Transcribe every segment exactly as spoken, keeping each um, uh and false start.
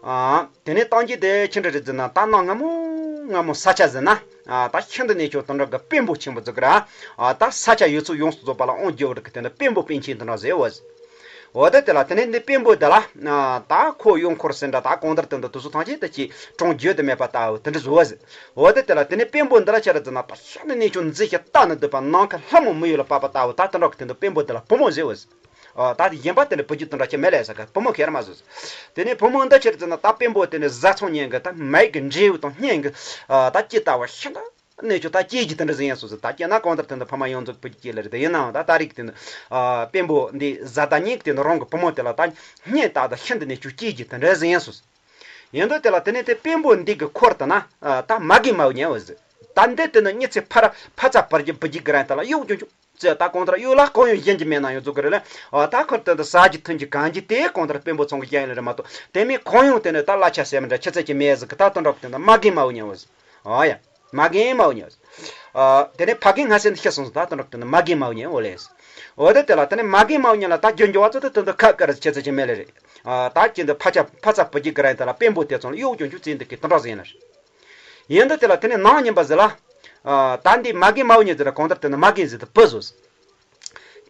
ཨ། དེ་ནས་གཏམ་རྒྱུད་དེ་ཆི་འདྲ་རེད་ཟེར་ན། ད་གནའ་སྔ་མོ་སྔ་མོ་ས་ཆ་ཟེར་ན། ཨ། ད་ཤིན་ཏུ་ནས་ཀྱང་དེ་འདྲ་གི་དཔོན་པོ་ཆེན་པོ་ཟིག་གི་ར། ཨ། ད་ས་ཆ་ཡོད་ཚད་ཡོངས་སུ་རྫོགས་པ་ལ་དབང་བསྒྱུར་བ་གི་དེ་འདྲ་དཔོན་པོ་དཔོན་ཆེན་དེ་འདྲ་ཟེར་བ་ཟེར། འོ་དེ་དེ་ལ་དེ་ནས་འདི་དཔོན་པོ་འདི་ལ། ཨ། ད་ཁོ་ཡུལ་འཁོར་ཟེར་འདྲ། ད་གང་ལྟར་དེ་འདྲ་དུས་སུ་ཐང་ཆད་དུ་ཅིག་གྲོང་བརྗོད་དུ་མེད་པ་ལྟ་བུ་དེ་འདྲ་བཟོ་བ་ཟེར། འོ་དེ་དེ་ལ་དེ་ནས་དཔོན་པོ་འདི་ལ་ཆི་རེད་ཟེར་ན། ད་ཤིན་ཏུ་ནས་ཀྱང་མཛེས་ཤིང་ལྟ་ན་སྡུག་པ། ནམ་མཁའ་ལྷ་མོ་མི་ཡུལ་ལ་བབས་པ་ལྟ་བུ། ད་དེ་འདྲ་གི་དེ་འདྲ་དཔོན་པོ་འདི་ལ་བུ་མོ་ཟེར་བ་ཟེར། ཨ། ད་དེ་གཞན་པ་དེ་འདྲ་བུ་རྒྱུད་དེ་འདྲ་ཅིག་མེད་ལས་ཟེར་གི། བུ་མོ་ཁེར་མ་བཟོ་ཟེར། དེ་ནས་བུ་མོ་འདི་ཆི་རེད་ཟེར་ན། ད་དཔོན་པོ་དེ་ནས་བཟའ་ཚང་ཉན་གི། ད་མིག་གི་འབྲས་བུ་དང་སྙན་གི། ཨ། ད་ཅི་ལྟ་བུ་ཤིན་ཏུ་ནས་ཀྱང་ད་སྐྱེས་ཀྱི་དེ་འདྲ་ཟིག་ཡིན་སོང་ཟེར། ད་སྐྱེས་ན་གང་ལྟར་དེ་འདྲ་ཕ་མ་ཡོངས་རྫོགས་བུ་རྒྱུད་སྐྱེས་ལ་རེད། དེ་ཡིན་ནའང་ད་ད་རེས་ཀྱི་དེ་འདྲ། ཨ། དཔོན་པོ་འདི་བཟའ་ཟླ་ཉན་གི་དེ་འདྲ་རང་གི་བུ་མོ་དེ་ལ་ད་སྙན་ཏག་ཏག་ཤིན་ཏུ་ནས་ཀྱང་སྐྱེས་ཀྱི་དེ་འདྲ་ཟིག་ཡིན་སོང་ཟེར། ཡིན་དུས་དེ་ལ་དེ་ནས་དེ་དཔོན་པོ་འདི་གི་འཁོར་དེ་ན། ཨ། ད་མ་རྒན་མ་བུ་ཉལ་བ་ཟེར། ད་འདི་དེ་ནི་མྱི་ཚེ་ཕར་ཕ་ཚ་བུ་རྒྱུད་བུ་རྒྱུད་ཀྱི་རིང་དེ་ལ་གཡོག་ཅུང་ཅུང་ཟེར། ད་གང་ལྟར་གཡོག་ལ་གང་ཡང་ཡིན་གྱི་མེད་ན་ཡང་འཛུགས་ཀྱི་རེད་ལ། ཨ། ད་ཁོར་དེ་འདྲ་ཟ་རྒྱུ་འཐུང་རྒྱུ་གང་རྒྱུ་དེ་གང་ལྟར་དཔོན་པོ་ཚང་གི་རྒྱན་ཡིན་ལ་རེད་མ་གཏོགས། དེ་མིན་གང་ཡང་དེ་ནས་ད་གླ་ཆ་ཟེར་མི་འདྲ་ཆི་ཟེར་གྱི་མེད་ཟེར་གི། ད་དེ་འདྲ་གི་དེ་འདྲ་མ་རྒན་མ་བུ་ཉལ་བ་ཟེར། ཨ་ཡ། མ་རྒན་མ་བུ་ཉལ་བ་ཟེར། ཨ། དེ་ནས་ཕ་རྒན་སྔ་སེ་འདི་ཤི་སོང་ཟེར། ད་དེ་འདྲ་གི་དེ་འདྲ་མ་རྒན་མ་བུ་ཉལ་བ་ལས་ཟེར། འོ་དེ་དེ་ལ་དེ་ནས་མ་རྒན་མ་བུ་ཉལ་ལ་ད་རྒྱུ་འབྱོར་བ་ཚོ་དེ་དེ་འདྲ་ཁ་དཀར་ཟེར་ཆི་ཟེར་གྱི་མེད་ལ་རེད། ཨ། ད་ཅི་འདི་ཕ་ཆ་ཕ་ཚ་བུ་རྒྱུད་ཀྱི་རིང་དེ་ལ་དཔོན་པོ་དེ་ཚོ་ལ་གཡོག་ཅུང་ཅུང་བྱས་འདུག་གི་དེ་འདྲ་ཟིག་ཡིན་ལ་རེད། ཡིན་དུས་དེ་ལ་དེ་ནས་ནམ་ཉིན་པ་ཟིག་ལ། ཨ། ད་འདི་མ་རྒན་མ་བུ་ཉལ་ཟེར་ར། གང་ལྟར་དེ་ནས་མ་རྒན་ཟིག་དེ་བུ་བཟོ་ཟེར།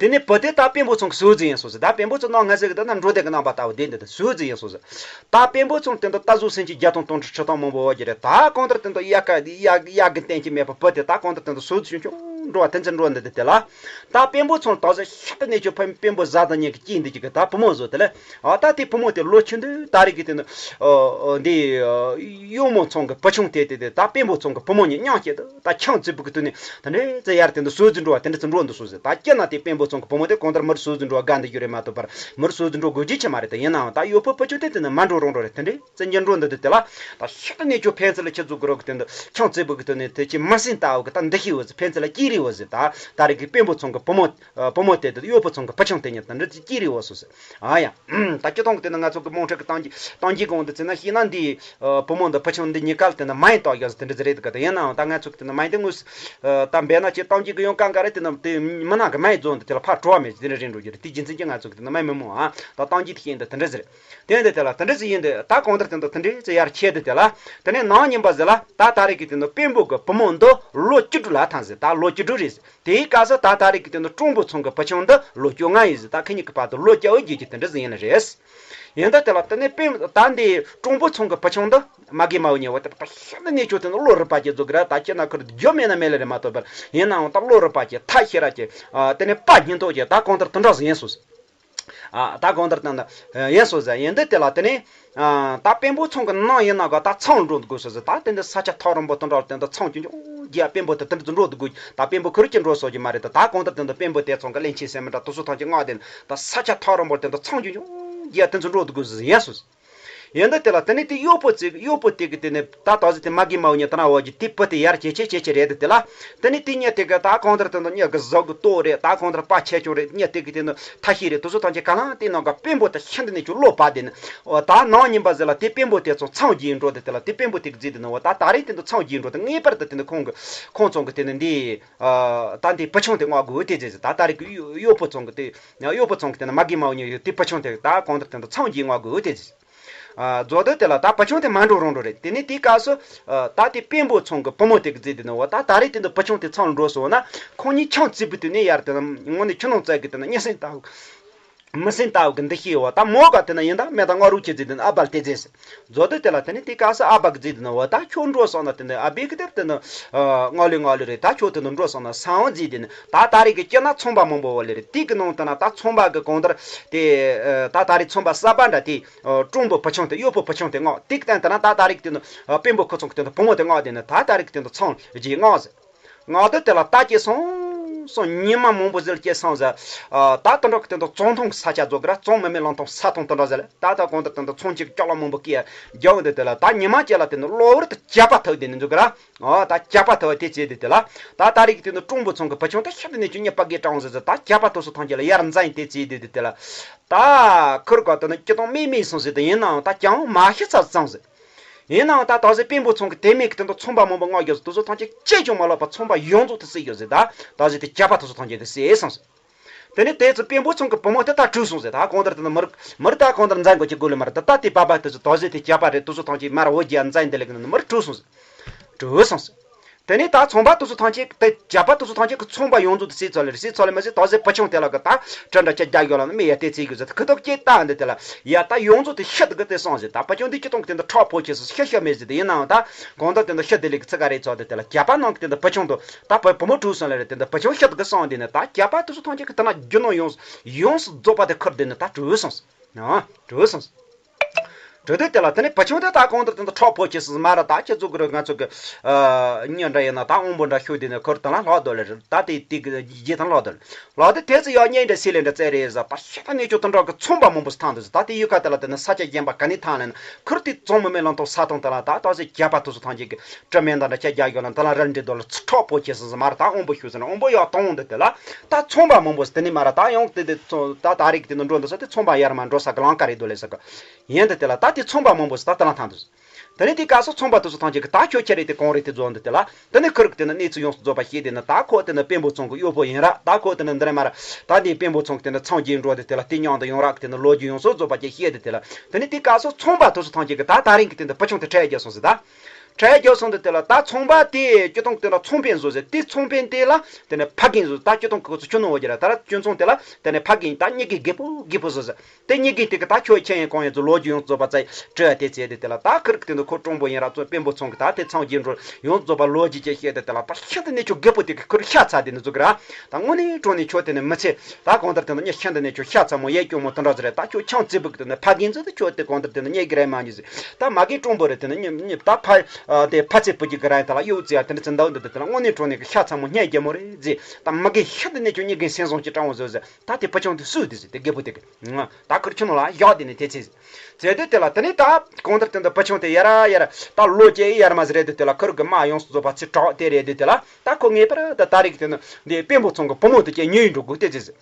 དེ་ནས་བུ་དེ་ད་དཔོན་པོ་ཚང་གི་ཟུར་ཟིག་ཡིན་སོང་ཟེར། ད་དཔོན་པོ་ཚོ་ནང་ང་ཟེར་གི་ད་ན་འགྲོ་དེ་གི་རྣམ་པ་ལྟ་བུ་དེ་འདི་དེ་ཟུར་ཟིག་ཡིན་སོང་ཟེར། ད་དཔོན་པོ་ཚང་དེ་འདི་ད་གཟུགས་སེམས་ཅན་བརྒྱ་དང་དོན་དྲུག་ཁྲི་སྟོང་མང་པོ་བ་གི་རེད། ད་གང་ལྟར་དེ་འདི་གཡག་ག་གཡག་གཡག་གི་སྟེང་གི་མེད་པ་བུ་དེ་ད་གང་ལྟར་དེ་འདི་ཟུར་ཟིག་ཆུང་ཆུང་འགྲོ་བ་དེ་ཚོ་འགྲོ་འདི་དེ་དེ་ལ། ད་དཔོན་པོ་ཚང་ད་གཟོད་ཤིན་ཏུ་ནས་ཀྱང་དཔོན་དཔོན་པོ་བཟའ་ཟླ་ཉན་གི་སྐྱེས་འདི་གཅིག་གི་ད་བུ་མོ་བཟོ་དེ་ལ། ཨ། ད་དེ་བུ་མོ་དེ་ལོ་ཆུང་དུས་ད་རེས་ཀྱི་དེ་ནི། ཨ། ཨ། འདི། ཨ། གཡོག་མོ་ཚང་གི་བུ་ཆུང་དེ་དེ་དེ་ད་དཔོན་པོ་ཚང་གི་བུ་མོ་གཉིས་མཉམ་སྐྱེས་དུས་ད་ཆང་རྩིད་པོ་གི་དུས་ནས་དེ་འདྲའི་ཙི་ཡར་དེ་འདི་ཟུར་ཟིག་འགྲོ་བ་དེ་འདྲ་ཙི་འགྲོ་འདུག་སོང་ཟེར། ད་སྐྱེས་ན་དེ་དཔོན་པོ་ཚང་གི་བུ་མོ་དེ་གང་ལྟར་མིར་ཟུར་ཟིག་འགྲོ་དགའ་འདི་རྒྱུ་རེད་མ་གཏོགས་པར་མིར་ཟུར་ཟིག་འགྲོ་དགོས་རྒྱུ་ཆེ་མ་རེད། དེ་ཡིན་ནའང་ད་གཡོག་པོ་བུ་ཆུང་དེ་དེ་ནི་མ་འགྲོ་རང་འགྲོ་རེད། དེ་འདྲའི་ཙི་འགྱུར་འགྲོ་འདི་དུས་དེ་ལ་ད་ཤིན་ཏུ་ནས་ཀྱང་ཕན་ཚུན་ལ་ཁྱེད་ཚོ་གི་རོགས་ཀྱི་དེ་འདི་ཆང་རྩིད་པོ་གི་དུས་ནས་དེ་ཅི་མི་སེམས་ལྟ་བུ་གི་ད་འདི་ཤི་བོ་ཟེར། ཕན་ཚུན་ལ་སྐྱིད་རེ་བོ་ཟེར། ད་ད་རེས་ཀྱི་དཔོན་པོ་ཚང་གི་བུ་མོ། ཨ། བུ་མོ་དེ་དེ་གཡོག་པོ་ཚང་གི་བུ་ཆུང་དེ་གཉིས་ད་འདི་ཅི་སྐྱིད་རེ་བོ་སོ་ཟེར། ཨ་ཡ། ད་སྤྱིར་བཏང་གི་དེ་ནི་ང་ཚོ་གི་དམངས་ཁྲོད་ཀྱི་གཏམ་རྒྱུད་གཏམ་རྒྱུད་གོང་དུ་བརྩིས་ན་ཤེས་ན་འདི། ཨ། བུ་མོ་འདི་བུ་ཆུང་འདི་གཉིས་ཀ་ལ་དེ་ནི་མ་ཡིན་རྟོགས་ཡོད་ཟེར་དེ་འདྲ་ཟེར་རེད་གི། དེ་ཡིན་ནའང་ད་ང་ཚོ་གི་དེ་ནི་མ་ཡིན་དེ་དངོས་སུ། ཨ། ད་འབད་ན་ཅི་གཏམ་རྒྱུད་གི་ཡང་གང་ག་རེད། དེ་ནི་དེ་མི་ནང་གི་མ་ཡིན་རྫོང་འདི་དེ་ལ་ཕར་བྲོ་བ་མེད་ཅི་དེ་འདྲ་རེད་འགྲོ་རྒྱུ་རེད། དེ་རྒྱུ་མཚན་གྱིས་ང་ཚོ་གི་དེ་ནི་མ་ཡིན་མི་མོ། ཨ། ད་གཏམ་རྒྱུད་དེ་ཤེས་འདི་དེ་འདྲ་ཟེར། དེ་འདི་དེ་ལ་དེ་འདྲ་ཟིག་ཡིན་དུས་ད་གང་ལྟར་དེ་འདི་དེ་འདྲ་ཟིག་ཡར་ཆེ་དུས་དེ་ལ། དེ་ནས་ནམ་ཉིན་པ་ཟིག་ལ་ད་ད་རེས་ཀྱི་དེ་འདི་དཔོན་པོ་གི་བུ་མོ་འདི་ལོ་བཅུ་དྲུག་ལ་ཐང་ཟིག་ད་ལོ་བཅུ་དྲུག་རེད་ཟིག་དེའི་སྐབས་སུ་ད་ད་རེས་ཀྱི་དེ་འདི་སྤྲང་པོ་ཚང་གི་བུ་ཆུང་འདི་ལོ་བཅོ་ལྔ་ཡིན་ཟིག་ད་ཁི་གཉིས་ཀྱི་བར་དུ་ལོ་བརྒྱ་བོ་བརྒྱུད་ཀྱི་དེ་འདྲ་ཟིག་ཡིན་ནི་རེད། ཡིན་ད་དེ་ལ་དེ་ནས་དཔོན་ད་འདི་སྤྲང་པོ་ཚང་གི་བུ་ཆུང་འདི་མ་རྒན་མ་བུ་ཉལ་བ་དེ་ད་ཤིན་ཏུ་ནས་ཀྱང་དེ་འདི་བློ་རིག་པ་ཅིག་རྫོགས་གི་ར། ད་ཁྱེད་ན་ཁུར་རྒྱུ་མེད་ན་མེད་ལ་རེད་མ་གཏོགས་པར། ཡིན་ནའང་ད་བློ་རིག་པ་ཅིག་ཐ་ཤེས་ར་ཅིག་ཨ། དེ་ནས་དཔའ་སྙིང་སྟོབས་ཅིག་ད་གང་ལྟར་དེ་འདྲ་ཟིག་ཡིན་སོང་ཟིག་ཨ། ད་གང་ལྟར་དེ་འདྲ་ཡིན་སོང་ཟིག་ཡིན་དུས་དེ་ལ་དེ་ནས། ཨ། ད་དཔོན་པོ་ཚང་གི་ནང་ཡིན་ན་ག་ད་ཚང་འགྲོ་འདུག་དགོས་སོ་ཟེར། ད་དེ་འདྲ་ས་ཆ་ཐག་རིང་པོ་དེ་འདྲ་དེ་འདྲ་ཚང་ཆུང་ཆུང་རྒྱག་དཔོན་པོ་དེ་དེ་འདྲ་འགྲོ་འདུག་དགོས། ད་དཔོན་པོ་ཁུར་གྱིས་འགྲོ་སོང་རྒྱུ་མ་རེད། ད་ད་གང་ལྟར་དེ་འདྲ་དཔོན་པོ་དེ་ཚང་གི་བློན་ཆེན་ཟེར་མི་འདྲ་དེ་ཚོ་ཐམས་ཅད་མངགས་དེ་ད་ས་ཆ་ཐག་རིང་པོ་དེ་འདྲ་ཚང་ཆུང་ཆུང་རྒྱག་དེ་ཚོ་འགྲོ་འདུག་དགོས་སོ་ཟེར་ཡིན་སོང་ཟིག་ཡིན་ད་དེ་ལ་དེ་ནས་དེ་གཡོག་པོ་ཚོས་གཡོག་པོ་དེ་གི་དེ་ནས་ད་ད་ཟིག་དེ་མ་རྒན་མ་བུ་ཉལ་དེ་ན་བ་གི་དེ་བུ་དེ་ཡར་ཆེ་ཆེ་ཆེ་ཆེ་རེད་དེ་དེ་ལ། དེ་ནས་དེ་མྱི་དེ་གི་ད་གང་ལྟར་དེ་འདྲ་མྱི་གི་གཟུགས་གི་སྟོབས་རེད། ད་གང་ལྟར་དཔའ་ཆེ་ཆུང་རེད། མྱི་དེ་གི་དེ་འདྲ་ཐ་ཤལ་རེད། དེ་ཚོ་ཐམས་ཅད་ག་ལ་དེ་ནང་ག་དཔོན་པོ་དེ་ཤིན་ཏུ་ནས་ཀྱང་བློ་བབས་དེ་ནས། འོ། ད་ནམ་ཉིན་པ་ཟིག་ལ་དེ་དཔོན་པོ་དེ་ཚོ་ཚང་རྒྱུ་ཡིན་འགྲོ་དེ་དེ་ལ་དེ་དཔོན་པོ་དེ་གི་རྫིས་དེ་ནས། འོ། ད་ད་རེས་དེ་འདྲ་ཚང་རྒྱུ་ཡིན་འགྲོ་དེ་ངེས་པར་དུ་དེ་འདྲ་ཁོང་གི་ཁོང་ཚང་གི་དེ་ནས་འདི། ཨ། ད་འདི་བུ་ཆུང་དེ་མངགས་དགོས་དེ་རྫིས་ཟིག་ད་ད་རེས་གི་གཡོག་པོ་ཚང་གི་དེ་གཡོག་པོ་ཚང་གི་དེ་ནས་མ་རྒན་མ་བུ་ཉལ་ཡོད་དེ་བུ་ཆུང་དེ་ད་གང་ལྟར་དེ་འདྲ་ཚང་རྒྱུ་མངགས་དགོས་དེ་རྫིས། ཨ། རྫོགས་དུས་དེ་ལ་ད་བུ་ཆུང་དེ་མ་འགྲོ་རང་འགྲོ་རེད། དེ་ནས་དེའི་སྐབས་སུ། ཨ། ད་དེ་དཔོན་པོ་ཚང་གི་བུ་མོ་དེ་གི་རྫིས་དེ་ནས། འོ། ད་ད་རེས་དེ་འདི་བུ་ཆུང་དེ་ཚང་འགྲོ་སོང་ན་ཁོང་གཉིས་ཆང་རྩིད་པའི་དུས་ནས་ཡར་དེ་ནས་ངོ་ནས་ཆུ་ནང་བཙལ་གི་དེ་ནས་མྱི་སེམས་ལྟ་བུ། མི་སེམས་ལྟ་བུ་གི་འདུ་ཤེས་ཡོད་པ། ད་མོ་ག་དེ་ནས་ཡིན་ད་མེད་ད་ང་རུ་ཁྱེད་རྫིས་དེ་ནས་ཨ་བལ་དེ་རྫིས་ཟེར། རྫོགས་དུས་དེ་ལ་དེ་ནས་དེའི་སྐབས་སུ་ཨ་བལ་གི་རྫིས་དེ་ནས། འོ། ད་ཁྱོད་འགྲོ་སོང་ན་དེ་ནས་ཨ་བལ་གི་དེབ་དེ་ནས། ཨ། ང་ལོས་ང་ལོས་རེད། ད་ཁྱོད་དེ་ནས་འགྲོ་སོང་ན་སང་བོ་རྫིས་དེ་ནས། ད་ད་རེས་གི་སྐྱེ་ན་ཚོང་པ་མང་པོ་བ་ལས་རེད། དེ་གི་ནང་དེ་ན་ད་ཚོང་པ་གི་གང་ལྟར་དེ། ཨ། ད་ད་རེས་ཚོང་པ་གསར་པ་འདྲ་དེ། ཨ། སྤྲང་པོ་བུ་ཆུང་དེ་གཡོག་པོ་བུ་ཆུང་དེ་མངགས། དེ་གི་སྟེང་དེ་ན་ད་ད་རེས་གི་དེ་ནས། ཨ། དཔོན་པོ་ཁོ་ཚང་གི་དེ་ནས་བུ་མོ་དེ་མངགས་དེ་ནས། ད་ད་རེས་གི་དེ་ནས་ཚང་རྫིས་མངགས་ཟེར། མངགས་དུས་དེ་ལ་ད་སྐྱེས་སོང་སོང་། ཉི་མ་མང་པོ་ཟིག་སྐྱེས་སོང་ཟེར། ཨ། ད་དེ་འདྲ་གི་དེ་འདྲ་གཙང་ཐང་གི་ས་ཆ་རྫོགས་གི་ར། གཙང་མིན་མིན་གླང་ཐང་ས་ཐང་དེ་འདྲ་ཟིག་ལ། ད་ད་གང་ལྟར་དེ་འདྲ་ཚོང་ཅིག་ཅོག་ལ་མང་པོ་སྐྱེས་རྒྱག་འོང་དུས་དེ་ལ་ད་ཉི་མ་གཅིག་ལ་དེ་འདྲ་གློ་བུར་དུ་ཇག་པ་ཐུག་དེ་ནས་འཇུག་གི་ར། ཨོ། ད་ཇག་པ་ཐུག་པ་དེ་བྱས་དུས་དེ་ལ། ད་ད་རེས་ཀྱི་དེ་འདྲ་སྤྲང་པོ་ཚང་གི་བུ་ཆུང་ད་ཤིན་ཏུ་ནས་ཀྱང་མྱི་དཔའ་གི་སྤྲང་ཟེར་ཟེར། ད་ཇག་པ་ཐུག་སོང་ཐང་ཆད་ལ་ཡར་འཛེགས་ཡིན་དེ་བྱས་དུས་དེ་ལ། ད་ཁུར་ག་དེ་ནས་སྐྱིད་ཏོང་མིག་མིག་སོང་ཟེར། དེ་ཡིན་ནའང་ད་ཅང་མ་ཤི་ཚར་ཙང་ཟེར། ཡིན་ནའང་ད་ད་ཟེར་དཔོན་པོ་ཚང་གི་དེ་མིན་གི་དེ་འདྲ་ཚོང་པ་མང་པོ་མངགས་རྒྱུ་ཟེར། དེ་ཚོ་ཐམས་ཅད་ཅི་ཡང་མ་ལོག་པར་ཚོང་པ་ཡོངས་རྫོགས་དེ་བསད་རྒྱུ་ཟེར། ད་ད་ཟེར་དེ་ཇག་པ་དེ་ཚོ་ཐམས་ཅད་དེ་བསད་སོང་ཟེར། དེ་ནས་དེ་ཚོ་དཔོན་པོ་ཚང་གི་བུ་མོ་དེ་ད་བྲོས་སོང་ཟེར། ད་གང་ལྟར་དེ་ནི་མི་རིགས་མི་རིགས་ད་གང་ལྟར་འཛིན་དགོས་ཀྱི་དགོས་ལེ་མ་རེད། ད་ད་དེ་པ་པ་དེ་ཚོ་དོགས་ཟེར་དེ་སྐྱབས་པ་རེད། དེ་ཚོ་ཐམས་ཅད་མར་འོ་རྒྱ་འཛིན་དེ་ལེ་གི་ནི་མི་རིགས་བྲོས་སོང་ཟེར། བྲོས་སོང་ཟེར། དེ་ནས་ད་ཚོང་པ་དེ་ཚོ་ཐམས་ཅད་དེ་སྐྱབས་པ་དེ་ཚོ་ཐམས་ཅད་ཀྱི་ཚོང་པ་ཡོངས་རྫོགས་དེ་སྲིད་ཚོ་ལེ་རེད། སྲིད་ཚོ་ལེ་མ་ཟེར་དོགས་ཟེར་བུ་ཆུང་དེ་ལ་གི་ད་གྲི་འདྲ་ཆ་རྒྱག་ཡོད་ལ་ནི་མི་ཡ་དེ་ཚིག་གི་ཟེར། ཁི་ཐོག་སྐྱེ་ད་འདི་དེ་ལ་ཡ་ད་ཡོངས་རྫོགས་དེ་ཤི་དགི་དེ་སོང་ཟེར། ད་བུ་ཆུང་འདི་སྤྱི་བཏང་གི་དེ་འདི་ཁྲག་ཕོ་ཆེ་སོང་ཤི་ཤི་མེད་ཟེར། དེ་ཡིན་ནའང་ད་གང་ལྟར་དེ་འདི་ཤི་དེ་ལེ་གི་ཚིག་ག་རེད་ཚོ་དེ་དེ་ལ་སྐྱབས་པ་ནང་གི་དེ་འདི་བུ་ཆུང་དུ་ད་བུ་བུ་མོ་བྲོས་སོང་ལེ་རེད། དེ་འདི་བུ་ཆུང་ཤི་དགི་སོང་དེ་ནི་ད་སྐྱབས་པ་དེ་ཚོ་ཐམས་ཅད་ཀྱི་དེ་ན་རྒྱུ་ནོར་ཡོངས་ཡོངས་སུ་རྫོགས་པ་དེ་ཁུར་དེ་ནི་ད་བྲོས་སོང་ཟེར། ཨ་བྲོས་སོང་ཟེར། བྲོས་དུས་དེ་ལ་དེ་ནས་བུ་ཆུང་དེ་ད་གང་ལྟར་དེ་འདི་ཁྲག་ཕོ་ཆེ་སོང་ཟེར། མ་ར་ད་ཁྱེད་ཚོ་གི་རེད། ང་ཚོ་གི་ཨ་མྱི་འདྲ་ཡིན་ན་ད་དབང་པོ་འདྲ་ཤོད་དེ་ནས་ཁུར་དེ་ལ་ལྷག་དོ་ལེ་རེད། ད་དེ་དེ་གི་རྗེས་ཐང་ལྷག་དོ་ལེ། ལག་དེ་དེ་ཚོ་ཡག་ཉེས་འདྲ་སྲིད་ལས་འདྲ་བཙལ་རེད་ཟེར། ད་ཤི་ད་གནས་ཆོག་དུ་འགྲོ་གི་ཚོང་པ་མང་པོ་སྟེང་དུ་ཟེར། ད་དེ་ཡུལ་ཁ་དེ་ལ་དེ་ནི་ས་ཆ་གཞན་པ་ག་ནས་ཐང་ལེན་ཁུར་དེ་ཚོང་མི་མེད་ལམ་ཐོག་ས་ཐོང་དེ་ལ་ད་ད་ཟེར་སྐྱབས་པ་དེ་ཚོ་ཐང་ཅིག་གི་དྲི་མེད་འདྲ་འདྲ་ཁྱེད་རྒྱག་ཡོད་ལ་དེ་ལ་རལ་འདྲེ་དོ་ལ་ཚུ་ཁྲག་པོ་ཆེ་སོང་ཟེར། མ་ར་ད་དབང་པོ་ཤུགས་ཟེར་ན་དབང་པོ་ཡག་གཏོང་འོང་དུ་དེ་ལ་ད་ཚོང་པ་མང་པོ་ཟེར། དེ་ནི་མ་ར་ད་ཡང་དེ་དེ་ཚོ་ད་ད་རིག་དེ་ནི་འགྲོ་འདུག་ས་དེ་ཚོང་པ་ཡར་མ་འགྲོ་ས་གི་ལམ་ཁ་རེད་དོ་ལེ་ས་གི་ཡིན་དུ་དེ་ལ་ད་དེ་ཚོང་པ་མང་པོ་ཟེར་ད་དེ་ལ་ཐང་དུ་ཟེར། དེ་ནས་དེ་སྐབས་སུ་ཚོང་པ་དེ་ཚོ་ཐམས་ཅད་ཀྱིས་ད་ཁྱོད་ཁྱེད་རེ་དེ་གང་རེད་དེ་བཟོ་འདི་དེ་ལ། དེ་ནས་ཁུར་གི་དེ་ནི་གནས་ཚུལ་ཡོངས་སུ་རྫོགས་པ་ཤེས་དེ་ནི་ད་ཁོ་དེ་ནི་དཔོན་པོ་ཚང་གི་གཡོག་པོ་ཡིན་ར། ད་ཁོ་དེ་ནི་འདི་རེད་མ་ར། ད་འདི་དཔོན་པོ་ཚང་གི་དེ་ནི་ཚང་གིས་འགྲོ་དེ་དེ་ལ་དེ་མཉམ་དུ་ཡོང་ར་གི་དེ་ནི་ལོ་རྒྱུས་ཡོངས་སུ་རྫོགས་པ་ཅིག་ཤེས་དེ་དེ་ལ། དེ་ནས་དེ་སྐབས་སུ་ཚོང་པ་དེ་ཚོ་ཐམས་ཅད་ཀྱིས་ད་ད་རིང་གི་དེ་འདི་བུ་ཆུང་དེ་ཁྲལ་རྒྱག་སོང་ཟེར་ད། ཁྲལ་རྒྱག་སོང་དེ་དེ་ལ་ད་ཚོང་པ་དེ་སྤྱི་བཏང་དེ་ལ་ཚོང་དཔོན་བཟོ་ཟེར། དེ་ཚོང་དཔོན་དེ་ལ་དེ་ནི་ཕ་རྒན་བཟོ། ད་སྤྱི་བཏང་གི་ཁོ་ཚོ་ཆུ་ནང་འོ་རྒྱུ་ར་ད་ར་སྤྱི་ཚོང་དེ་ལ་དེ་ནི་ཕ་རྒན་ད་གཉིས་ཀའི་རྒད་པོ་རྒད་པོ་བཟོ་ཟེར། དེ་གཉིས་ཀྱིས་དེ་གི་ད་ཁྱོད་ཁྱེད་ཡིན་གང་ཡིན་ཚོ་ལོ་རྒྱུས་ཡོངས་རྫོགས་པ་ཚད་དྲི་བ་དེ་བཙལ་དེ་དེ་ལ་ད་ཁིར་གི་དེ་ནི་ཁོ་གྲོང་པོ་ཡིན་ར་ཚོ་དཔོན་པོ་ཚང་གི་ད་དེ་ཚང་རྒྱས་འགྲོ་ཡོངས་རྫོགས་པ་ལོ་རྒྱུས་ཅན་བཤད་དེ་དེ་ལ་ད་ཤིན་ཏུ་ནས་ཁྱོད་རྒད་པོ་དེ་གི་ཁིར་ཤ་ཚ་དེ་ནི་ཟུག་གི་ར། ད་དངོས་གནས་དྲང་གནས་ཁྱོད་དེ་ནི་མི་ཚེ་ད་གང་ལྟར་དེ་ནི་མྱི་ཤིན་ཏུ་ནས་ཁྱོད་ཤ་ཚ་མོ་ཡས་སྐྱོ་མོ་དེ་འདྲ་ཟིག་རེད། ད་ཁྱོད་ཆང་རྩེ་བུ་གི་དེ་ནི་ཕ་རྒན་ཚོ་དེ་ཁྱོད་དེ་གང་ལྟར་དེ་ནི་རྙེད་གི་རེད་མ་རྙེད་ཟིག་ད་མ་རྒན་གྲོང་པོ་རེད། དེ་ནི་མྱི་མྱི་ད་ཕ་དེ་ཕ་ཚེ་བུ་གི་གི་ར་ཡིན་ད་ལ་གཡོག་རྩེ་ཡ་དེ་འདྲ་ཚེ་འདའ་འདི་དེ་དེ་ལ་དངོས་གནས་དྲང་གནས་གི་ཤ་ཚ་མོ་རྙེད་རྒྱལ་མོ་རེད་ཟིག་ད་མ་རྒན་ཤིན་ཏུ་ནས་ཁྱོད་མྱི་རྒན་སེམས་བཟང་ཅིག་དྲང་བོ་བཟོ་ཟིག་ད་དེ་བུ་ཆུང་དེ་སུས་དེ་ཟེར་དེ་རྒད་པོ་དེ་གི། ད་ཁུར་ཆུ་ནང་ལ་བཞག་དེ་ནས་དེ་ཚེ་ཟེར་དུས་དེ་ལ་དེ་ནས་ད་གང་ལྟར་དེ་འདི་བུ་ཆུང་དེ་ཡར་ཡར་ད་ལོ་བཅུ་ཡར་མ་ཟེར་དུས་དེ་ལ་ཁུར་གི་དམག་ཡོངས་སུ་རྫོགས་པ་ཚེ་དྲག་དེ་རེད་དུས་དེ་ལ་ད་ཁོ་ངེས་པར་ད་ད་རིག་དེ་ནི་འདི་དཔོན་པོ་ཚང་གི་བུ་མོ་དེ་ཀྱང་ཉོས་ཡིན་འགྲོ་དགོས་དེ་ཟེར།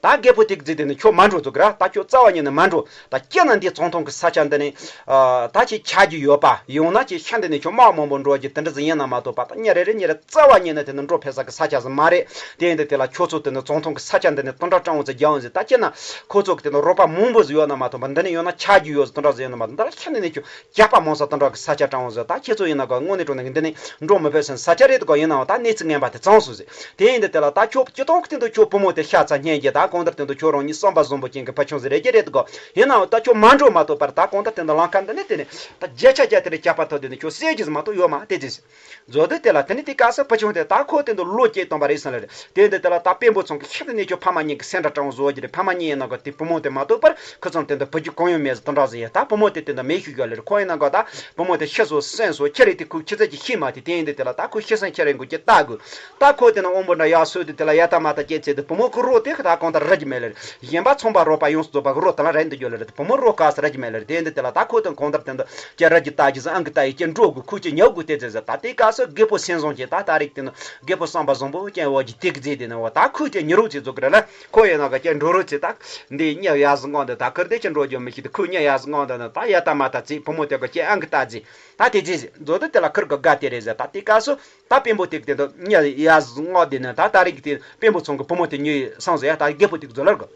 ད་རྒད་པོ་དེ་གི་ཟེར་དེ་ནི་ཁྱོད་མ་འགྲོ་ཟེར་གི་ར། ད་ཁྱོད་རྩ་བ་ཉིད་ནས་མ་འགྲོ། ད་སྐྱེ་ན་འདི་ཙོང་ཐུང་གི་ས་ཆ་འདི་ནས་ཨ་ད་ཅིག་ཆགས་རྒྱུ་ཡོད་པ་ཡང་ན་ཅིག་ཤ་འདི་ནས་ཁྱོད་དམག་མང་པོ་འགྲོ་རྒྱུ་དེ་འདྲ་ཟིག་ཡིན་ན་མ་གཏོགས་པ་ད་ཉིན་རེ་རེ་ཉིན་རེ་རྩ་བ་ཉིད་ནས་དེ་ནི་འགྲོ་ཕེབས་ས་གི་ས་ཆ་ཟིག་མ་རེད། དེ་ཡིན་དུས་དེ་ལ་ཁྱོད་ཚོ་དེ་ནི་ཙོང་ཐུང་གི་ས་ཆ་འདི་ནས་དོན་དག་དྲང་བོ་ཟིག་རྒྱག་འོང་ཟིག་ད་སྤྱིར་ན་ཁོ་ཚོ་གི་དེ་ནི་རོགས་པ་མང་པོ་ཟིག་ཡོད་ན་མ་གཏོགས་པ་འདི་ནས་ཡོད་ན་ཆགས་རྒྱུ་ཡོད་ཟིག་དོན་དག་ཟིག་ཡོད་ན་མ་གཏོགས་འདི་ལ་ཤ་འདི་ནས་ཁྱོད་རྒྱགས་པ་མང་ས་དོན་དག་གི་ས་ཆ་དྲང་བོ་ཟིག་ད་ཁྱེད་ཚོ་ཡིན་ན་ག་དངོས་གནས་དྲང་གནས་གི་འདི་ནས་འགྲོ་མི་ཕོད་ས་ས་ཆ་རེད་དོ་ག་ཡིན་ནའང་ད་གནས་ཚུལ་ངན་པ་དེ་ཙང་སོང་ཟིག་དེ་ཡིན་དུས་དེ་ལ་ད་ཁྱོད་སྤྱི་བཏང་གི་སྟེང་དུ་ཁྱོད་བུ་མོ་དེ་ཤ་ཚ་སྙན་རྒྱུ་ད་གང་ལྟར་སྟེང་དུ་ཁྱོད་རང་ཉིད་བསམ་པ་བཟང་པོ་ཅན་གི་བུ་ཆུང་ཟིག་རེད་ཀྱི་རེད་དོ་ག་ཡིན་ནའང་ད་ཁྱོད་མ་འགྲོ་མ་གཏོགས་པར་ད་གང་ལྟར་སྟེང་དུ་ལམ་ཁ་འདི་ནས་དེ་ནས་ད་བརྒྱ་ཆ་བརྒྱ་དེ་ནས་སྐྱག་པ་ཐོབ་དེ་ནས་ཁྱོད་བསད་རྒྱུ་ཟིག་མ་གཏོགས་ཡོད་མ་དེ་ཟིག་བཟོ་དུས་དེ་ལ་དེ་ནས་དེ་སྐབས་སུ་བུ་ཆུང་དེ་ད་ཁོ་དེ་འདི་ལོ་བརྒྱད་སྟོང་པ་རེད་ཟེར་ལེ་རེད། དེ་འདི་དེ་ལ་ད་དཔོན་པོ་ཚང་གི་ཤིན་ཏུ་ནས་ཁྱོད་ཕ་མ་གཉིས་ཀྱི་སེམས་འདྲ་དྲང་བོ་བཟོ་རྒྱུ་རེད། ཕ་མ་གཉིས་ཡིན་ན་ག་དེ་བུ་མོ་དེ་མ་གཏོགས་པར་ཁོ་ཚང་དེ་འདི་བུ་རྒྱུད་གང་ཡང་མེད་ཟེར་དོན་དག་ཟིག་ཡིན། ད་བུ་མོ་དེ་དེ་འདི་མེད་ཤོད་རྒྱུ་ལེ་རེད། ཁོ་ཡིན་ན་ག་ད་བུ་མོ་དེ་ཤི་སོང་གསོན་སོང་ཁྱེད་རེད་དེ་ཁོས་ཁྱེད་ཚོ་ཅིག་ཤེས་མ་དེ་དེ་ཡིན་དུས་དེ་ལ་ད་ཁོས་ཤི་སོང་ཁྱེད་རེད་འགོ་ཀྱི་ལྟ་དགོས། ད་ཁོ་དེ་ན་དབང་པོ་འདྲ་ཡག་སོས་དུས་དེ་ལ་ཡ་ད་མ་ད་སྐྱེས་ཚེ་དེ་བུ་མོ་ཁོ་རོགས་དེ་ད་གང་ལྟར་རག་རྒྱུ་མེད་ལེ་རེད། གཞན་པ་ཚོང་པ་རོགས་པ་ཡོངས་སུ་རྫོགས་པ་གི་རོགས་དེ་ལ་རེད་འདི་རྒྱུ་ལེ་རེད། བུ་མོ་རོགས་ག་ས་རག་རྒྱུ་མེད་ལེ་རེད། དེ་འདི་དེ་ལ་ད་ཁོ་དང་གང་ལྟར་དེ་འདི་ཀྱ་ར་ཀྱི་ལྟ་རྒྱུ་ཟིག་ཨང་གི་ལྟ་ཡི་ཀྱ་འགྲོ་དགོས་ཁོ་ཀྱ་ཉལ་དགོས་དེ་ཟེར་ཟེར། ད་དེ་སྐབས་སུ་རྒད་པོ་སེམས་བཟང་ཀྱི་ད་ད་རིག་དེ་ནི་རྒད་པོ་བསམ་པ་བཟང་པོ་ཀྱ་བ་གི་དེ་གི་རྫས་དེ་ནི་བ་ད་ཁོ་ཀྱ་ཉེ་རོགས་ཅིག་བཟོ་གི་རེད་ལ་ཁོ་ཡིན་ན་ག་ཀྱ་འགྲོ་རོགས་ཅིག་ད་འདི་གཉའ་ཡ་ཟིག་ངང་དེ་ད་ཁིར་དེ་ཀྱ་འགྲོ་རྒྱུ་མི་ཤེས་དེ་ཁོ་གཉའ་ཡ་ཟིག་ངང་དེ་ནི་ད་ཡ་ད་མ་ད་ཚིག་བུ་མོ་དེ་ག་ཀྱ་ཨང་གི་ལྟ་རྫས་ད་དེ་རྫས་ཟིག་བཟོ་དེ་དེ་ལ་ཁིར་གི་དགའ་དེ་རེད་ཟེར། ད་དེ་སྐབས་སུ་ད་དཔོན་པོ་དེ་གི་དེ་འདི་གཉའ་ཡ་ཟིག་ངང་དེ་ནི་ད་ད་རིག་དེ་དཔོན་པོ་ཚང་གི་བུ་མོ་དེ་ཉོས་སོང་ཟེར་ཡ་ད་རྒད་པོ་དེ་གི་བཟོ་ལར་གི་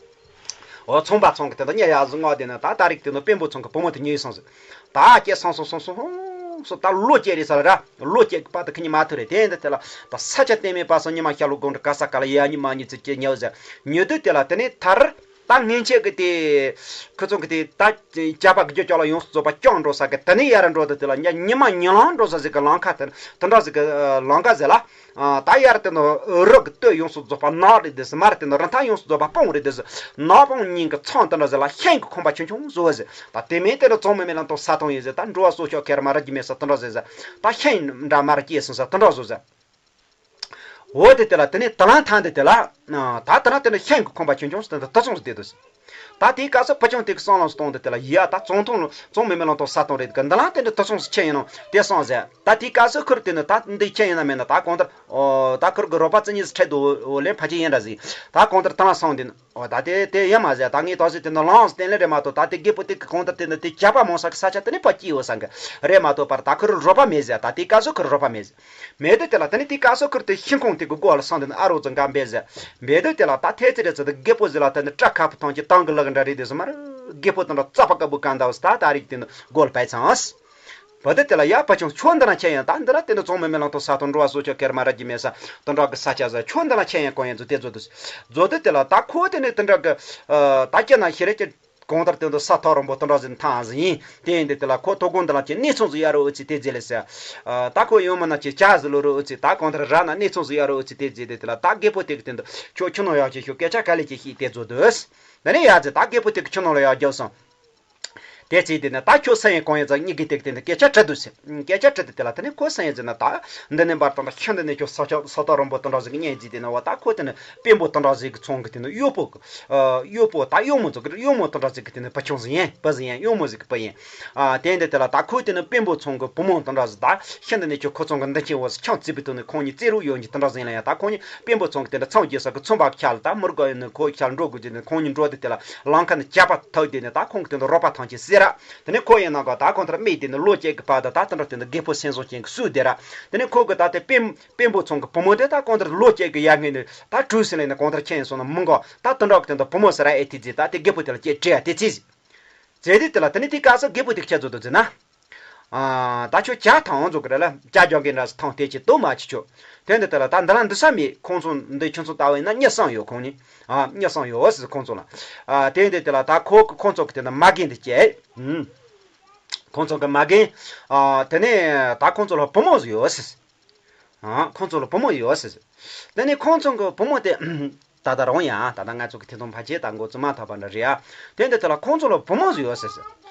འོ་ཚོང་པ་ཚང་གི་དེ་འདི་གཉའ་ཡ་ཟིག་ངང་དེ་ནི་ད་ད་རིག་དེ་ནི་དཔོན་པོ་ཚང་གི་བུ་མོ་དེ་ཉོས་སོང་ཟེར། ད་ཀྱེ་སོང་སོང་སོང་སོང་སོང་ད་ལོ་བརྒྱད་རེད་ས་ལ་ར། ལོ་བརྒྱད་ཀྱི་བར་དུ་ཁི་གཉིས་མ་ཐུག་རེད། དེ་འདི་དེ་ལ་ད་ས་ཆ་གཏན་མེད་པ་སོང་ཉི་མ་ཤར་ལྷོ་དགོང་དྲོ་ག་ས་ག་ལ་ཡ་ཉི་མ་གཉིས་ཚིག་ཀྱེ་ཉལ་ཟེར། ཉོས་དུས་དེ་ལ་དེ་ནས་ཐར་ད་སྔན་ཆད་ཀྱི་དེ་ཁི་ཚོང་གི་དེ་ད་ཇག་པ་གི་རྒྱུ་ཅག་ལ་ཡོངས་སུ་རྫོགས་པ་སྐྱོང་འགྲོ་ས་གི་དེ་ནས་ཡར་འགྲོ་དུས་དེ་ལ་ཉ་ཉི་མ་ཉི་ལང་འགྲོ་ས་ཟིག་གི་ལམ་ཁ་དེ་དེ་འདྲ་ཟིག་གི་ལམ་ཁ་ཟེར་ལ། ད་ཡར་དེ་ནི་རི་གི་སྟོད་ཡོངས་སུ་རྫོགས་པ་ནག་རེད་དེ་ཟེར། མར་དེ་ནི་རི་མཐའ་ཡོངས་སུ་རྫོགས་པ་སྤང་རེད་དེ་ཟེར། ནག་སྤང་གཉིས་ཀྱི་མཚམས་དེ་འདྲ་ཟེར་ལ་ཤིང་གི་ཁང་པ་ཆུང་ཆུང་བཟོ་བ་ཟེར། ད་དེ་མིན་དེ་ནི་ཚང་མི་མེད་ལ་ཐོག་ས་དང་ཡིན་ཟེར། ད་འགྲོ་བ་སོ་ཤོག་ཁེར་མ་ར་གྱི་མེད་ས་དེ་འདྲ་ཟེར་ཟེར། ད་ཤིང་འདྲ་མར་སྐྱེས་སོང་ས་དེ་འདྲ་བཟོ་ཟེར། འོ་དེ་དེ་ལ་དེ་ནི་དེ་ལ་ཐང་དེ་དེ་ལ་ད་དེ་ལ་དེ་ནི་ཤིང་གི་ཁང་པ་ཆུང་ཆུང་ཟེར་དེ་འདྲ་ད་ཚོང་ཟེར་དེ་དུ་ཟེར། ད་དེའི་སྐབས་སུ་བུ་ཆུང་དེ་གི་བསམ་བློ་གཏོང་དུས་དེ་ལ་ཡ་ད་ཙོང་ཐུང་ཙོང་མི་མེ་ལོང་ཐོང་ས་ཐོང་རེད་གི། འདི་ལ་དེ་འདྲ་དུ་སོང་སུ་ཁྱེད་ཡིན་ནོ་དེ་སོང་ཟེར། ད་དེའི་སྐབས་སུ་ཁུར་དེ་ནི་ད་འདི་ཁྱེད་ཡིན་ན་མེད་ན་ད་གང་ལྟར་ཨོ་ད་ཁུར་གི་རོགས་པ་ཙི་གཉིས་སུ་ཁྲིད་དུ་འོ་ལེ་ཕ་ཆེ་ཡིན་འདྲ་ཟིག། ད་གང་ལྟར་ད་ལ་སོང་དེ་ནི་ཨོ་ད་དེ་དེ་ཡིན་མ་ཟེར། ད་ངས་ཏོག་ཙི་དེ་ནི་ལངས་སྟེ་ལེ་རེད་མ་གཏོགས། ད་དེ་རྒད་པོ་དེ་གི་གང་ལྟར་དེ་ནི་དེ་ཇག་པ་མང་ས་གི་ས་ཆ་དེ་ནི་ཕ་སྐྱིད་འོ་ས་གི་རེད་མ་གཏོགས་པར་ད་ཁུར་རོགས་པ་མེད་ཟེར། ད་དེའི་སྐབས་སུ་ཁུར་རོགས་པ་མེད་ཟེར། མེད་དུས་དེ་ལ་དེ་ནི་དེའི་སྐབས་སུ་ཁུར་དེ་ཤིང་ཁོང་དེ་གི་སྒོ་ལ་སོང་དེ་ནི་ཨ་རོགས་ཙི་འགའ་འབད་ཟེར། མེད་དུས་དེ་ལ་ད་ཐེ་ཚེ་རེ་ཚེ་དེ་རྒད་པོ་ཟིག་ལ་དེ་ནི་སྐྲ་ཁ་ཕུ་ཐང་གི་ཏང་གི་ལག་འདྲ་རེད་དེ་སོ་མ་རེད། རྒད་པོ་དེ་འདྲ་རྩ་པ་དཀར་པོ་གང་འདའ་བ་ཟེར། ད་ད་རིག་དེ་ནི་སྒོ་ལ་བས་ཚང་། བ་དེ་དེ་ལ་ཡ་ཕ་ཆུང་ཁྱོད་འདི་ན་ཁྱེད་ཡང་ད་འདི་ན་དེ་ནི་ཙོང་མི་མེ་ལོང་ཐོང་ས་ཐོང་འགྲོ་བ་སོ་ཆོ་ཁེར་མ་ར་ཇི་མེད་ས་དེ་འདྲ་གི་ས་ཆ་ཟེར། ཁྱོད་འདི་ན་ཁྱེད་ཡང་གང་ཡང་ཚོ་དེ་ཚོ་དུ་ཟེར། ཛོ་དེ་དེ་ལ་ད་ཁོ་དེ་ནི་དེ་འདྲ་གི་ད་ཁྱེད་ན་ཤི་རེ་ཁྱེད། གང་ལྟར་དེ་འདྲ་ས་ཐག་རིང་པོ་དེ་འདྲ་ཟིག་ཐང་ཟིག་ཡིན། དེ་ཡིན་དུས་དེ་ལ་ཁོ་དོ་དགོང་འདི་ལ་ཁྱེད་གནས་ཚང་ཟིག་ཡ་རོ་ཨུ་ཚི་དེ་རྗེས་ལས་ཟེར། ད་ཁོ་ཡོང་མ་ན་ཁྱེད་ཇ་ཟིག་ལོ་རོ་ཨུ་ཚི། ད་གང་ལྟར་ར་ན་གནས་ཚང་ཟིག་ཡ་རོ་ཨུ་ཚི་དེ་རྗེས་དེ་དེ་ལ་ད་རྒད་པོ་དེ་གི་དེ་འདྲ་ཁྱོད་ཁྱོད་ནང་ཡག་ཆེ་ཤོག་སྐད་ཆ་ག་ལེ་ཅིག་ཤིག་དེ་ཚོ་དུས། དེ་ནས་ཡ་ཟེར། ད་རྒད་པོ་དེ་གི་ཁྱོད་ནང་ལ་ཡག་རྒྱབ་སོང་། དེ་ཚེ་དེ་ནས་ད་ཁྱོད་སེམས་ཡང་གང་ཡིན་ཙང་གཉིས་ཀྱི་སྟེགས་དེ་ནས་སྐད་ཆ་དྲི་འདུག་ཟེར། སྐད་ཆ་དྲི་དུས་དེ་ལ་དེ་ནས་ཁོ་སེམས་ཡང་ཟེར་ན་ད་འདི་ནས་འབར་དང་ད་ཤིན་ཏུ་ནས་ཁྱོད་ས་ཆ་ས་ཐག་རིང་པོ་དེ་འདྲ་ཟིག་གི་གཉེན་ཟིག་དེ་ནས་བ་ད་ཁོ་དེ་ནས་དཔོན་པོ་དེ་འདྲ་ཟིག་གི་ཚང་གི་དེ་ནས་གཡོག་པོ་གི་གཡོག་མོ་ཚོ་གི་གཡོག་མོ་དེ་འདྲ་ཟིག་གི་དེ་ནས་བུ་ཆུང་ཟིག་ཡིན། བུ་ཟིག་ཡིན། གཡོག་མོ་ཟིག་གི་བུ་ཡིན། དེ་འདི་དེ་ལ་ད་ཁོ་དེ་ནས་དཔོན་པོ་ཚང་གི་བུ་མོ་དེ་འདྲ་ཟིག་ད་ཤིན་ཏུ་ནས་ཁྱོད་ཁོ་ཚང་གི་འདི་ཁྱེད་བ་ཟིག་ཆང་རྩིས་པའི་དོན་ནས་ཁོང་གཉིས་རྩེད་རོགས་ཡོད་གི་དེ་འདྲ་ཟིག་ཡིན་ལ་ཡང་ད་ཁོང་གཉིས་དཔོན་པོ་ཚང་གི་དེ་འདྲ་ཚང་རྒྱས་ས་གི་ཚོང་པ་ཁྱ་ལ་ད་མུར་ག་ཡིན་ནས་ཁོ་ཁྱ་ལ་འགྲོ་དགོས་ཀྱི་ནས་ཁོང་གཉིས་འགྲོ་དེ་དེ་ལ་ལམ་ཁ་ནས་ཇག་པ་ཐུག་དེ་ནས་ད་ཁོང་གི་དེ་འདྲ་རོགས་པ་ཐང་ཆེན་ཟེར་ར། དེ་ནས་ཁོ་ཡིན་ན་ག་ད་གང་ལྟར་མི་དེ་ནས་ལོ་བཅུ་གི་བར་དུ་ད་དེ་འདྲ་དེ་འདྲ་རྒད་པོ་སེམས་བཟང་ཅན་གི་སུ་བསྡད་ར། དེ་ནས་ཁོ་གི་ད་དེ་དཔོན་དཔོན་པོ་ཚང་གི་བུ་མོ་དེ་ད་གང་ལྟར་ལོ་བཅུ་གི་ཡར་སྔོན་ནས་ད་གྲོས་ཟིན་ལས་ནས་གང་ལྟར་ཁྱེད་ཡིན་སོང་ན་མི་འགོ་ད་དེ་འདྲ་གི་དེ་འདྲ་བུ་མོ་ཟེར་ར་ཨེ་ཐི་ཟེར། ད་དེ་རྒད་པོ་དེ་ལ་ཁྱེད་སྤྲད་ཡ་དེ་ཚིག་ཟེར། ཟེར་དུས་དེ་ལ་དེ་ནས་དེའི་སྐབས་སུ་རྒད་པོ་དེ་ཁྱེད་ཚོ་དུ་ཟེར་ན། ཨ་ད་ཁྱོད་ཇ་ཐང་འཛུགས་གི་རེད་ལ། ཇ་རྒྱག་གི་འདྲ་སི་ཐང་དེ་ཅི་དོ་མ་ཅི་ཆོ། དེ་འདི་དེ་ལ་ད་འདི་ལ་འདི་ས་མེད། ཁོང་ཚོ་འདི་ཁྱོད་ཚོ་ལྟ་བ་ཡིན་ན་གཉིས་སང་ཡོད་ཁོང་ནི། ཨ་གཉིས་སང་ཡོད་ཟེར་ཁོང་ཚོ་ལ། ཨ་དེ་འདི་དེ་ལ་ད་ཁོ་ཁོང་ཚོ་གི་དེ་ན་མ་རྒན་འདི་སྐྱེས། ཨུམ། ཁོང་ཚོ་གི་མ་རྒན། ཨ་དེ་ནས་ད་ཁོང་ཚོ་ལ་བུ་མོ་ཟིག་ཡོད་ཟེར། ཨ་ཁོང་ཚོ་ལ་བུ་མོ་ཡོད་ཟེར། དེ་ནས་ཁོང་ཚོ་གི་བུ་མོ་དེ་ད་ལྟ་རང་ཡང་ད་ལྟ་ང་ཚོ་གི་ཐེ་ཚོམ་ཕལ་ཆེར་ད་འགོ་བཙུགས་མ་ཐག་པ་འདྲ་རེད་ཨ། དེ་འདི་དེ་ལ་ཁོང་ཚོ་ལ་བུ་མོ་ཟིག་ཡོད་ཟེར་ཟེར།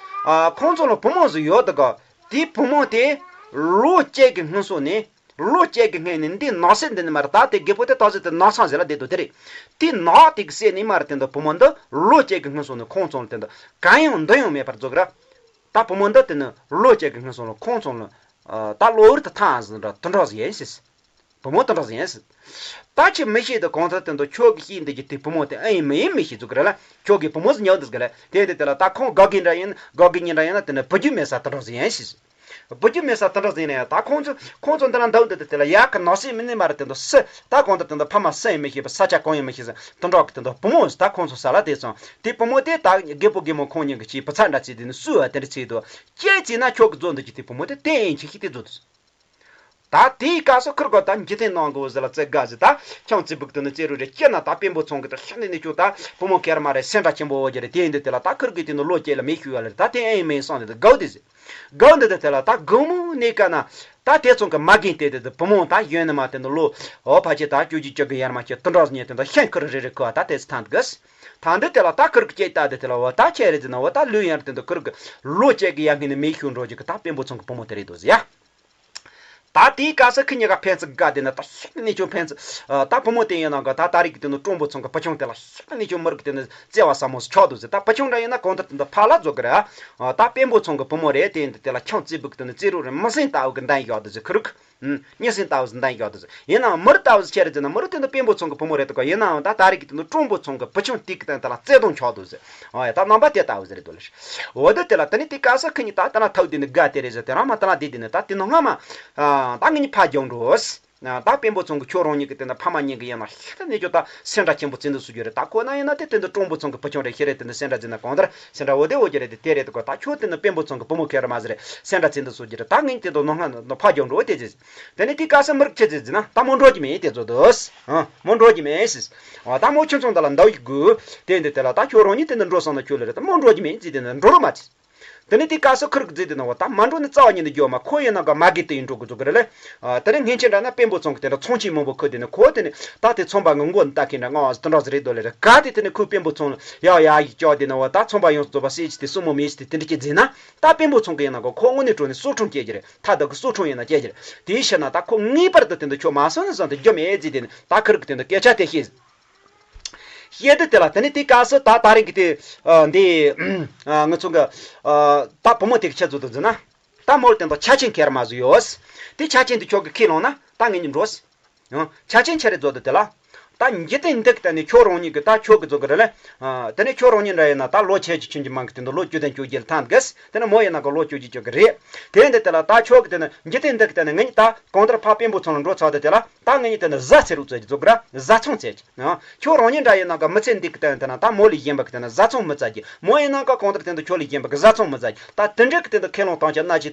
ཨ་ཁོང་ཚོ་ལ་བུ་མོ་ཟིག་ཡོད་དུ་ག་དེ་བུ་མོ་དེ་ལོ་བཅུ་གི་སྔོན་སོ་ནས་ལོ་བཅུ་གི་སྔོན་ནས་འདི་ནགས་གསེབ་འདི་ནས་མར་ད་དེ་རྒད་པོ་དེ་ད་གཟོད་དེ་ནགས་ཚང་ཟེར་ལ་བསྡད་འདུག་དེ་རེད། དེ་ནགས་དེ་གི་གསེབ་ནས་མར་དེ་འདི་བུ་མོ་འདི་ལོ་བཅུ་གི་སྔོན་སོ་ནས་ཁོང་ཚོ་ལ་དེ་འདི་གང་ཡང་འདི་ཡང་མེད་པར་འཛུགས་ར། ད་བུ་མོ་འདི་དེ་ནི་ལོ་བཅུ་གི་སྔོན་སོང་ལ་ཁོང་ཚོ་ལ་ད་གློ་བུར་དུ་ཐང་ཟིན་འདྲ་དུ་འགྲོ་ཟིན་ཡིན་ཟེར། བུ་མོ་དུ་འགྲོ་ཟིན་ཡིན་ཟེར། ད་ཁྱེད་མི་ཤེས་དུ་གང་ཐད་དུ་འདུག་ཁྱོད་ཀྱི་ཤེས་འདི་ཀྱི་དེ་བུ་མོ་དེ་ཨེ་ཡིན་མི་ཡིན་མི་ཤེས་ཟུག་གི་རེད་ལ། ཁྱོད་ཀྱི་བུ་མོ་ཟིན་ཉོག་འདུག་གི་ལ། དེ་དེ་དེ་ལ་ད་ཁོང་དགའ་གི་འདྲ་ཡིན་དགའ་གི་ཉིན་འདྲ་ཡིན་ན་དེ་ནི་བུ་རྒྱུད་མེད་ས་དུ་འགྲོ་ཟིན་ཡིན་ཟེར། བུ་རྒྱུད་མེད་ས་དུ་འགྲོ་ཟིན་ནས་ད་ཁོང་ཚོ་ཁོང་ཚོ་འདི་ལ་འདུག་འདི་དེ་དེ་ལ་ཡག་གི་ནགས་གསེབ་མི་ནི་མ་རེད་དེ་འདུག་སི་ད་གང་ཐད་དུ་འདུག་ཕ་མ་སུ་ཡིན་མི་ཤེས་པ་ས་ཆ་གང་ཡིན་མི་ཤེས་ཟིན་དུ་འགྲོ་གི་དེ་འདུག་བུ་མོ་ཟིན་ད་ཁོང་ཚོ་ས་ལ་དེ་སོང་དེ་བུ་མོ་དེ་ད་རྒད་པོ་རྒད་མོ་ཁོང་གཉིས་ཀྱི་ཆེས་བུ་ཚ་འདྲ་ཚིག་དེ་ནི་སུ་བ་དེ་འདྲ་ཚིག་དུ། ཅེས་བྱས་ན་ཁྱོད་ཀྱི་རྫོ་འདི་ཀྱི་དེ་བུ་མོ་དེ་བསྟན་ཡིན་ཆེ་ཤི་དེ་རྫོ་དུ། ད་དེའི་སྐབས་སུ་ཁུར་གོ་ད་འཇིག་རྟེན་ནང་གི་འོ་ཟེར་ལ་བཙལ་དགའ་ཟེར་ད་ཁྱང་རྩིས་སྦུག་ཏུ་ནི་རྩེ་རུ་རེ་སྐྱེ་ན་ད་དཔོན་པོ་ཚང་གི་ད་ཤི་ནི་ནི་ཁྱོད་ད་བུ་མོ་ཁེར་མ་རེ་སེམས་འདྲ་ཆེན་པོ་འོ་ཀྱི་རེ་དེ་ཡིན་དུས་དེ་ལ་ད་ཁུར་གི་དེ་ནི་ལོ་སྐྱེ་ལ་མི་ཤུ་བ་ལེ་ད་དེ་ཨེ་ཡིན་མིན་སོང་ནི་ད་དགའ་བ་དེ་ཟེར། དགའ་བ་འདི་དེ་དེ་ལ་ད་དགོང་མོ་ནི་ཀ་ན་ད་དེ་ཚང་གི་མ་རྒན་དེ་དེ་དེ་བུ་མོ་ད་ཡོན་ནི་མ་དེ་ནི་ལོ་འོ་ཕ་ཆེ་ད་བཅུ་གཅིག་བཅུ་གི་ཡར་མ་ཆེ་དུ་འདྲ་ཉེ་དེ་ད་ཤན་ཁུར་རེ་རེ་ཁུ་བ་ད་དེ་ཚེ་ཐང་དགའ་ཟེར། ད་འདི་དེ་ལ་ད་ཁུར་གི་སྐྱེ་ད་དེ་དེ་ལ་འོ་ད་ཆེ་རེ་ཟེར་ན་འོ་ད་ལུས་ཡང་དེ་འདི་ཁུར་གི་ལོ་སྐྱེ་གི་ཡ་ངན་ནི་མི་ཤུ་འགྲོ་གི་ད་དཔོན་པོ་ཚང་གི་བུ་མོ་དེ་རེད་དོ་ཟེར་ཡ། ད་དེའི་སྐབས་སུ་ཁི་གཉིས་ཀ་ཕན་ཚུན་དགའ་བདེ་ན་ད་ཤིག་ནས་ཁྱོད་ཕན་ཚུན་ད་བུ་མོ་དེ་ཡིན་ན་ག་ད་ད་རིག་གི་དེ་ནི་ཀྲུང་པོ་ཚང་གི་བུ་ཆུང་དེ་ལ་ཤིག་ནས་ཁྱོད་མི་རིག་གི་དེ་ནི་བརྩེ་བ་ཟབ་མོ་ཆགས་འདུག་ཟེར། ད་བུ་ཆུང་འདྲ་ཡིན་ན་གང་ལྟར་དེ་འདི་ཕ་ལ་རྫོགས་གི་རེད། ད་དཔོན་པོ་ཚང་གི་བུ་མོ་རེད་དེ་ཡིན་དེ་དེ་ལ་ཁྱང་རྩིས་སྦུག་དེ་ནི་རྩེ་རུ་རེ་མི་སེམས་ལྟ་བུ་གི་འདན་བཞག་འདུག་ཟེར་ཁུ་རུ་གི། ཨུམ། གཉིས་སེམས་ལྟ་བུ་ཟེར་འདན་བཞག་འདུག་ཟེར། ཡིན་ནའང་མི་རིག་ལྟ་བུ་ཟེར་ཁྱེད་རེད་ཟེར་ན་མི་རིག་དེ་ནི་དཔོན་པོ་ཚང་གི་བུ་མོ་རེད་དོ་ག། ཡིན་ནའང་ད་ད་རིག་གི་དེ་ནི་ཀྲུང་པོ་ཚང་གི་བུ་ཆུང་དེ་གི་དེ་ལ་བརྩེ་དུང་ཆགས་འདུག་ཟེར། ཨ་ཡ་ད་རྣམ་པ་དེ་ལྟ་བུ་ཟེར་རེད་དོ་ལེ། འོ་དེ་དེ་ལ་དེ་ནི་དེ་སྐབས་སུ་ཁི་གཉིས་ད་ད་ན་ཐག་དེ་ནི་དགའ་དེ་རེད་ཟེར། དེ་རང་མ་ད་ན་དེ་དེ་ནི་ད་དེ་ནི་སྔ་མ། ཨ་ད་ངེད་གཉིས་ཕ་རྒྱང་འགྲོ། ད་དཔོན་པོ་ཚང་གི་ཁྱོད་རང་ཉིད་ཀྱི་དེ་ནི་ཕ་མ་གཉིས་ཀྱི་ཡིན་ན་ཤི་ནས་ཁྱོད་ད་སེམས་འདྲ་ཆེན་པོ་བརྩི་འདུག་སུ་རྒྱུ་རེད། ད་ཁོ་ན་ཡིན་ན་དེ་དེ་འདི་ཀྲུང་པོ་ཚང་གི་བུ་ཆུང་རེད་ཤི་རེད། དེ་འདི་སེམས་འདྲ་བརྩི་ན་གང་ལྟར་སེམས་འདྲ་འོ་དེ་འོ་རྒྱུ་རེད། དེ་དེ་རེད་དོ་ག། ད་ཁྱོད་དེ་ནི་དཔོན་པོ་ཚང་གི་བུ་མོ་ཁེར་མ་ཟེར་རེད། སེམས་འདྲ་བརྩི་འདུག་སུ་རྒྱུ་རེད། ད་ངེད་གཉིས་དེ་དོ་ནོ་སྔ་ནོ་ཕ་རྒྱང་འགྲོ་དེ་ཟེར། དེ་ནས་དེ་སྐབས་སུ་མི་རིག་ཆེ་ཟེར་ཟེར་ན་ད་མོ་འགྲོ་གི་མེད་དེ་ཚོ་དོ། ཨ་མོ་འགྲོ་གི་མེད་ཟེར། ཨ་ད་མོ་ཁྱོད་ཚོང་ད་ལ་འདའ་ཡི་དགོས། དེ་འདི་དེ་ལ་ད་ཁྱོད་རང་ཉིད་དེ་འདི་འགྲོ་སོང་ན་ཁྱོད་ལ་རེད། ད་མོ་འགྲོ་གི་མེད་ཟེར། དེ་ནི་འགྲོ་རོགས་མ་ཟེར། དེ་ནས་དེ་སྐབས་སུ་ཁུར་གི་ཟེར་དེ་ན་བ་ད་མ་འགྲོ་ནི་རྩ་བ་ཉིད་ནས་འགྱོ་མ། ཁོ་ཡིན་ན་ག་མ་གི་དེ་ཡིན་འགྲོ་གི་འགྲོ་གི་རེད་ལེ། ཨ་དེ་ནས་སྔན་ཆད་འདྲ་ན་དཔོན་པོ་ཚང་གི་དེ་འདྲ་ཚོང་ཆེན་མང་པོ་ཁུར་དེ་ནི་ཁོ་དེ་ནི་ད་དེ་ཚོང་པ་ངི་མགོ་ནི་ལྟ་མཁན་འདྲ་ང་བ་དེ་འདྲ་ཟེར་རེད་དོ་ལེ་རེད། ག་དེ་དེ་ནི་ཁོའི་དཔོན་པོ་ཚང་ལ་ཡག་ཡག་ཡིག་ཅོག་དེ་ན་བ་ད་ཚོང་པ་ཡོངས་སུ་རྫོགས་པ་སྲིད་ཅི་དེ་སྲུ་མོ་མེད་ཅི་དེ་དེ་འདྲ་ཅི་ཟེར་ན། ད་དཔོན་པོ་ཚང་གི་ཡིན་ན་ག་ཁོ་དངོས་གནས་དྲང་གནས་སོ་ཁྲོང་སྐྱེས་ཀྱི་རེད། ཐ་ད་གི་སོ་ཁྲོང་ཡིན་ན་སྐྱེས་ཀྱི་རེད། དེའི་ཕྱིར་ན་ད་ཁོ་ངེས་པར་དུ་དེ་འདྲ་ཁྱོད་མ་སོང་ན་བཟང་དེ་རྒྱུ་མེད་ཟེར་དེ་ནི་ད་ཁུར་གི་དེ་འདྲ་སྐད་ཆ་དེ་བཤད། བཤད་དུས་དེ་ལ་དེ་ནས་དེའི་སྐབས་སུ་ད་ད་རིང་གི་དེ་ཨ་འདི་ཨ་ང་ཚོ་གི་ཨ་ད་བུ་མོ་དེ་གི་ཆེད་བཟོ་དུ་འཛིན་ན། ད་མོ་ལ་དེ་འདྲ་ཆ་རྐྱེན་ཁེར་མ་བཟོ་ཡོད། དེ་ཆ་རྐྱེན་དེ་ཁྱོད་ཀྱིས་ཁས་བླངས་ན་ད་ངེད་གཉིས་འགྲོ། ཡང་ཆ་རྐྱེན་ཆེ་རེ་བཟོ་དུས་དེ་ལ། ད་འཇིག་རྟེན་འདི་གི་སྟེང་ནས་ཁྱོད་རང་ཉིད་ཀྱི་ད་ཁྱོད་ཀྱི་བཟོ་གི་རེད་ལེ། ཨ་དེ་ནས་ཁྱོད་རང་ཉིད་འདྲ་ཡིན་ན་ད་ལོ་ཆེ་ཅིག་ཕྱིན་གྱི་མང་གི་དེ་འདུག་ལོ་བཅུ་དང་བཅུ་བརྒྱད་ཐམ་གི། དེ་ནས་མོ་ཡིན་ན་གི་ལོ་བཅུ་གཅིག་བཅུ་གི་རེད། དེ་འདི་དེ་ལ་ད་ཁྱོད་ཀྱི་དེ་ནས་འཇིག་རྟེན་འདི་གི་སྟེང་ནས་ངེད་གཉིས་ད་གང་ལྟར་ཕ་དཔོན་པོ་ཚང་ལ་འགྲོ་ཚར་དུས་དེ་ལ། ད་ངེད་གཉིས་དེ་ནས་བཟའ་ཚེ་རུ་བཙལ་གྱི་བཟོ་གི་ར་བཟའ་ཚང་བཙལ་གྱི། ཨ་ཁྱོད་རང་ཉིད་འདྲ་ཡིན་ན་གི་མི་ཚེ་འདི་གི་སྟེང་དེ་ན་ད་མོ་ལས་གཞན་པ་གི་དེ་ན་བཟའ་ཚང་མི་བཙལ་གྱི། མོ་ཡིན་ན་གི་གང་ལྟར་དེ་འདུག་ཁྱོད་ལས་གཞན་པ་གི་བཟའ་ཚང་མི་བཙལ་གྱི། ད་དེ་འདྲ་གི་དེ་འདུག་ཁས་བླངས་བཏང་ཆ་ན་ཅི།